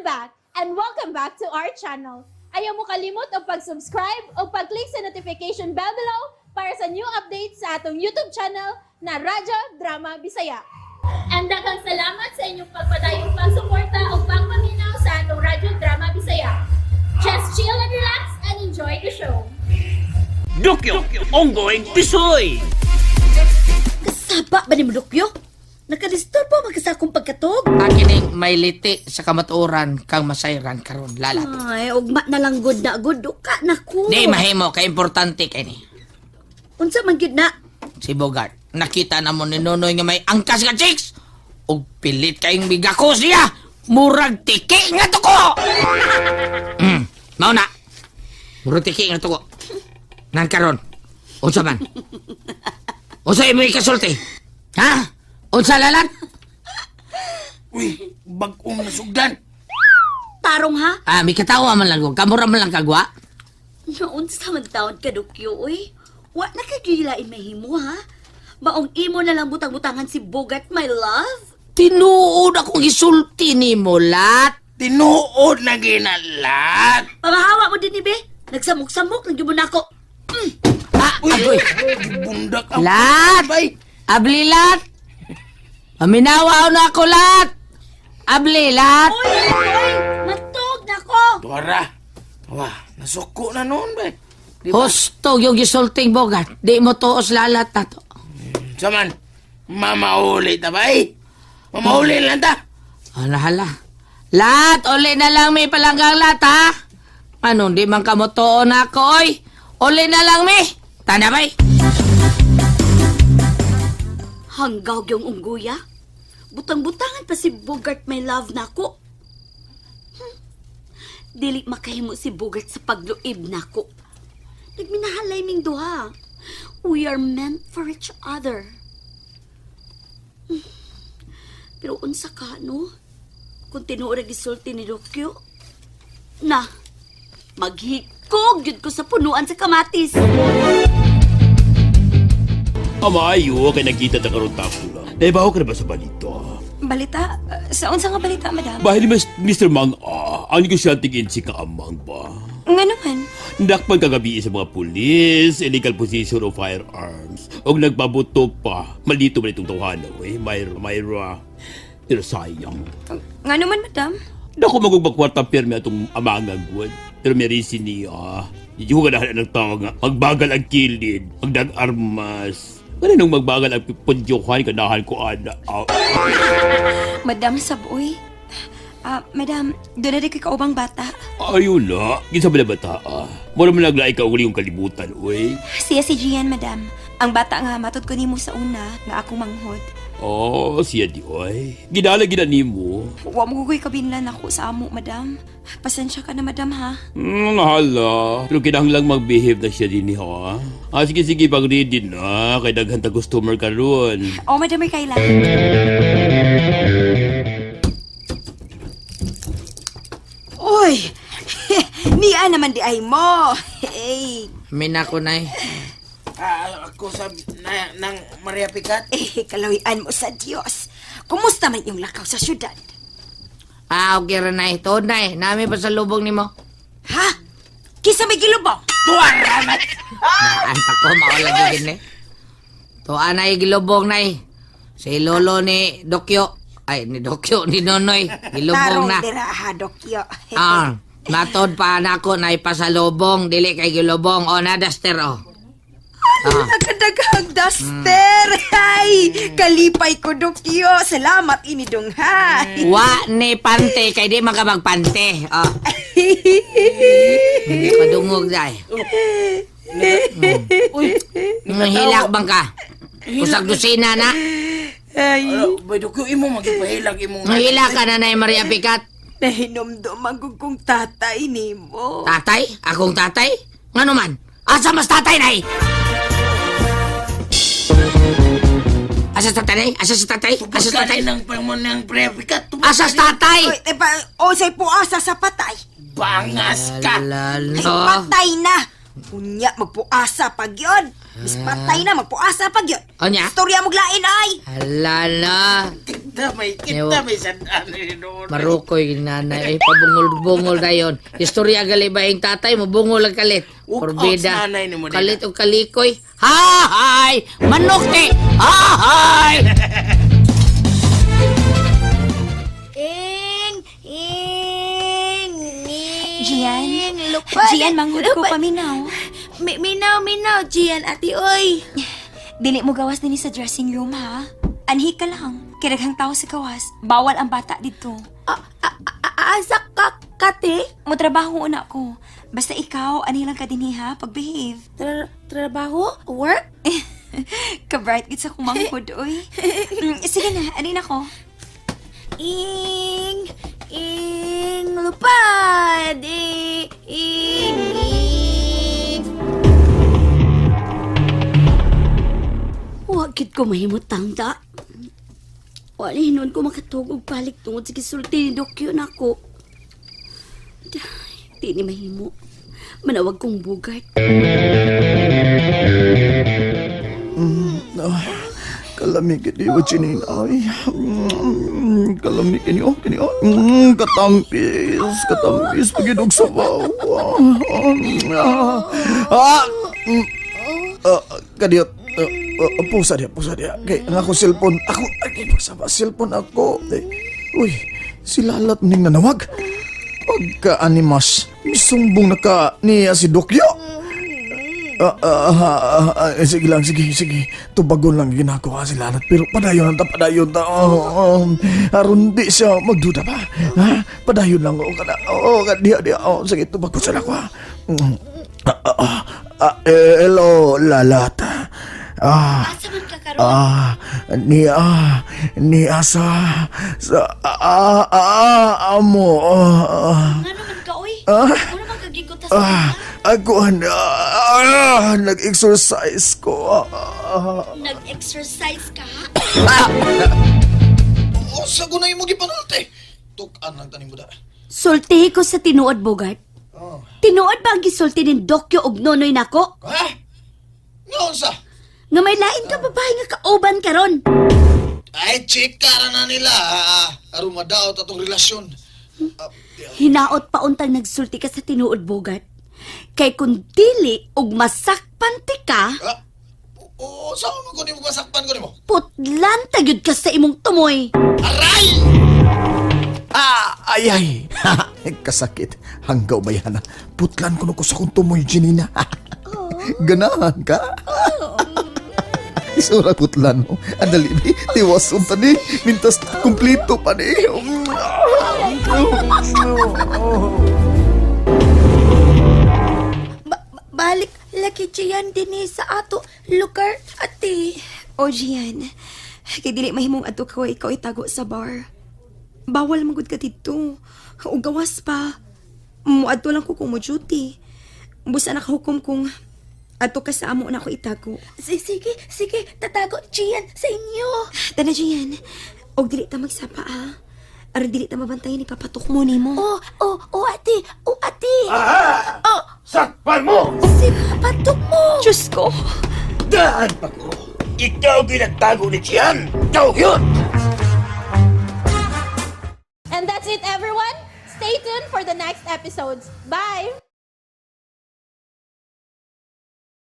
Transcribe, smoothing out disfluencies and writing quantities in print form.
I'm back and welcome back to our channel. Ayaw mo kalimot og pag-subscribe o pag-click sa notification bell below para sa new updates sa atong YouTube channel na Radyo Drama Bisaya. And daghang salamat sa inyong pagpadayong pagsuporta o pagpaminaw sa atong Radyo Drama Bisaya. Just chill and relax and enjoy the show. Dukyo, ongoing tisoy. Kasaba ba ni Mudukyo? Nakadisturbo man ka sa akong pagkatog. Akining may liti sa kamatuoran kang masayran karon lalat. Ay, ugma na lang gud na gud duka na ko. Di mahimo kay importante kay ni. Unsa man gyud na? Si Bogart, nakita na mo ni Nonoy nga may angkas nga chicks. Ug pilit kayong bigako siya. Murag tiki nga tuko. Mao na. Murag tiki nga tuko. Nan karon. Unsa man? Unsa imo ikasulti? Ha? Unsa lalat? Uy, bagong nasugdan. Tarong ha? Ah, may katawa man lang ko. Kamura man lang kagwa. Naunsa man taon ka Dukyo oy? Wa na ka gilain mahimo ha? Maong imo na lang butang-butangan si Bogart, my love. Tinuod akong isulti nimo lat. Tinuod na ginalat. Pamahawa mo din ni be. Nagsamok-samok lang gyud mo nako. Ah, Uy, agoy. bundak ang Lat! Bay. Abli lat! Paminawa na ako lat! Abli lat! Oy, oy, matog nako. Dora. Wah, nasuko na noon, bay. Di ba? Husto yung gisulting Bogart. Di mo tuos lalat na to. Saman, mamauli ta, bay. Mamauli lang ta. Hala, hala. Lat! Uli na lang may palanggang lat, ha? Anong di man ka mo tuo na ako, oy? Uli na lang mi! Tana, bay! Hanggaw yung ungguya. Butang-butangan pa si Bogart my love nako. Dili makahimo si Bogart sa pagluib nako. Nagminahalay ming duha. We are meant for each other. Pero unsa ka, no? Kung tinuod ang gisulti ni Dokyo, na, maghikog yun ko sa punuan sa kamatis. Amayo kay nagkita ta karon tapula. Naibaw ka na ba sa balita? Balita? Sa unsa nga balita, madam? Bahil ni Mr. Mang A, ang negosyante si kaamang ba? Nga naman. Nakpan kagabi sa mga pulis, illegal possession of firearms, og nagbabuto pa. Malito man itong tawhana, eh. Myra, Myra. Pero sayang. Nga naman, madam. Dako magugmagkwarta pirmi atong amangan, gwad. Pero may reason niya. Hindi ko ganahan ng tao nga. Magbagal ang kilid, magdag-armas. Ano nung magbagal ang pudyuhan, ganahan ko, ana. Ah, Madam Saboy. Ah, madam, doon na rin kay kaubang bata. Ayun na. Kinsa ba na bata, ah? Mura man naglaay ka uli yung kalibutan, uy. Siya si Gian, madam. Ang bata nga matod ko nimo sa una nga akong manghod. Oh, siya di, oy. Ginala gina nimo. Wa mo gugoy kabinlan ako sa amo, madam. Pasensya ka na, madam, ha? Hala. Pero kinahanglang mag-behave na siya din, ha? Ah, sige, sige, pag-ready na. Kay daghan ta customer karon. Oh, madam, may kaila. Uy! Niya naman di ay mo. Hey, Mina ko, nay. Ah, ako sa na, ng Maria Picat. eh, kalawian mo sa Diyos. Kumusta man yung lakaw sa syudad? Ah, okay ra, nay. Tuod, nay. Nami pa sa lubong nimo. Ha? Kisa may gilubong? Tuwara man. Naan pa ko, mawala gigin eh. Tuan ay gilubong nay. Si lolo ni Dokyo. Ay, ni Dokyo, ni Nonoy. Gilubong Tarong na. dira ha, Dokyo. Ah, matod pa na ako na ipasalubong. Dili kay gilubong. O, na, duster, o. Ah. Nakadaghang duster. Ay, kalipay ko, Dokyo. Salamat ini dong ha. Wa ni pante, kay di man ka magpante. O. Hindi ka dungog, day. Uy, Hilak bang ka? Usag dosina na. Ay, Ano, bay Dukyo imo magipahilag imong. Hilak ka na, Nay Maria Picat. nahinomdom ang kong tatay nimo. Tatay? Akong tatay? Ngano man? Asa mas tatay, Nay? Asa sa tatay, Nay? Asa sa tatay? Asa sa tatay? Ng pamon ng Maria Picat. Asa sa tatay? Oy, eh, pa, o say puasa sa patay. Bangas ka. Ay, Alalo. patay na. Unya, magpuasa pag yun. Bis patay na magpuasa pag yun. Onya? Istorya mo lain ay. Hala na. Kita may sandaan ni Nonoy. Marukoy nanay ay pabungol-bungol na yon. Istorya gali ba yung tatay mo bungol ang kalit. Walk out Porbida. sa nanay ni mo, Dida. Kalit o kalikoy. Hahay! Manok te! Hahay! Ing, ing, ing. Gian? Lupad. Gian, manghud ko paminaw. Minaw, minaw, Gian, ati, oy. Dili mo gawas dinhi sa dressing room, ha? Anhi ka lang. Kay daghang tao sa gawas. Bawal ang bata dito. Asa ka, kate? Mo trabaho una ko. Basta ikaw, ani lang ka dinhi ha, pag-behave. Trabaho? Work? Ka-bright gid sa kumanghod, oy. Sige na, ani na ko. Ing, ing, lupad. Ing, ing, ing. Wa gid ko mahimutang da. Wala hinon ko makatug og balik tungod sa gisulti ni Dokyo nako. Di ni mahimo. Manawag kong bugart. Kalamig di ba chinin ay. Kalamig kini oh kini oh. Katampis, katampis pagidog sa baw. Ah, ah, mm, ah, kadiyot. Pusa diya, pusa diya. Kay ang ako cellphone, ako ay pagsaba cellphone ako. Ay, uy, sila lalat ning nanawag. Pagka animas, misumbong na ka niya si Dokyo. Sige lang, sige, sige. Tubagon lang ginagawa si Lanat. Pero padayon lang ta, padayon ta. Oh, oh, aron di siya magduda pa. Ha? Padayon lang. Oh, kada, oh, kada, diya, diya. Oh, sige, tubagon sa ako. Ha? Hello, Lalat. Ah, Asa man ka karon? ah, ni asa, sa, amo, Ngano man ka oy? Ah. Ano man kagikuta sa Ako, nag-exercise ko. Nag-exercise ka? Usa ko na yung mga gipanulte. Tukan lang tanim mo da. Sultihi ko sa tinuod, Bogart. Tinuod ba ang gisulti ni Dokyo og Nonoy nako? Ha? Ngaon sa? Nga may lain ka babae nga kauban karon. Ay, chika na nila. Aron madaot atong relasyon. Hinaot pa untang nagsulti ka sa tinuod, Bogart. Kay kung dili og masakpan ti ka, Ah, oo, saan mo ko nimo masakpan ko nimo? putlan tagyod ka sa imong tumoy. Aray! Ah, ay ay. Kasakit. Hanggaw bayana. Putlan ko no ko sa kong tumoy, Janina. Ganahan ka? Isura putlan mo. Andali ni. Tiwas unta ni. Mintas kumplito pa ni. Balik lagi Gian dinhi sa ato lugar ati. O, Gian. Kay dili mahimong adto ka ikaw itago sa bar. Bawal magud ka didto. Ug gawas pa. Muadto lang ko kung mo duty. Busa nakahukom kung adto ka sa amo na ako itago. Sige, sige, tatago Gian sa inyo. Tana, Gian. Og dili ta magsapa, ha? Aron dili ta mabantayan ni papatok mo nimo. Oh, oh, oh, ate, oh, ate. Oh, Sakpan mo! si papatok mo. Diyos ko! Daan pa ko! Ikaw ginagtago ni Chian! Ikaw yun! And that's it, everyone. Stay tuned for the next episodes. Bye!